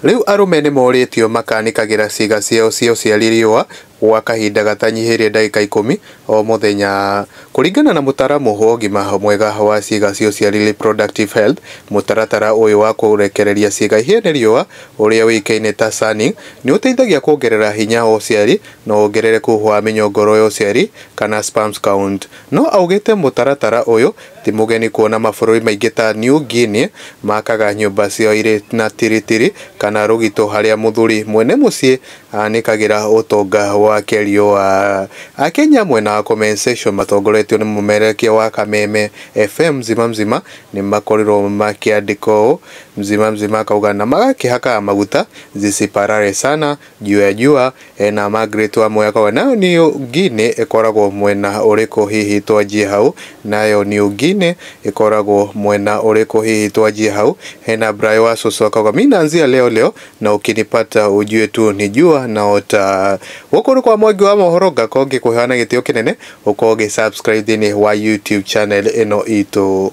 Rĩu arũme nĩmorĩtio makanĩkagĩra ciĩga ciao cia ũciari riũa gwa kahinda gatanyihĩire ndagĩka 10 o mũthenya. Kũringana na mũtaramu wa ũgima mwega wa ciĩga cia ũciari reproductive health, mũtaratara ũyũ wa kũrekereria ciĩga ihĩe nĩ riũa ũrĩa ũĩkaine ta sunning nĩ ũteithagia kuongerera hinya wa ũciari na wongerereku wa mĩnyongoro ya ũciari kana sperms count. No augĩte mũtaratara ũyũ ti mũgeni kuona mabũrũri maingĩ ta New Guinea makaga nyũmba ciao irĩ na tiritiri kana rũgito harĩa mũthuri mwene mũciĩ anĩkagĩra ũtonga wake riũa. Akenya mwena wa comment section matongoretio nĩ mũmererekia wa Kameme FM mzima mzima nĩ makorirwo makĩandĩka ũũ, mzima mzima akauga na magakĩhakaga maguta zisiparare sana juu ya jua. Na Margaret Wamũya akauga nayo New Guinea ĩkoragwo mwena ũrĩkũ hihi twanjie hau, nayo New Guinea ĩkoragwo mwena ũrĩkũ hihi twanjie hau. Hena Brayo wa Soso akauga mi naanzia leo leo na ukinipata ujue tu ni jua naota. Gũkũ nĩ kwa Mwangi wa mohoro, ngakorwo ngĩkũheana gĩtĩo kĩnene ũkorwo ũgĩ subscribe thĩinĩ wa YouTube channel ĩno itũ.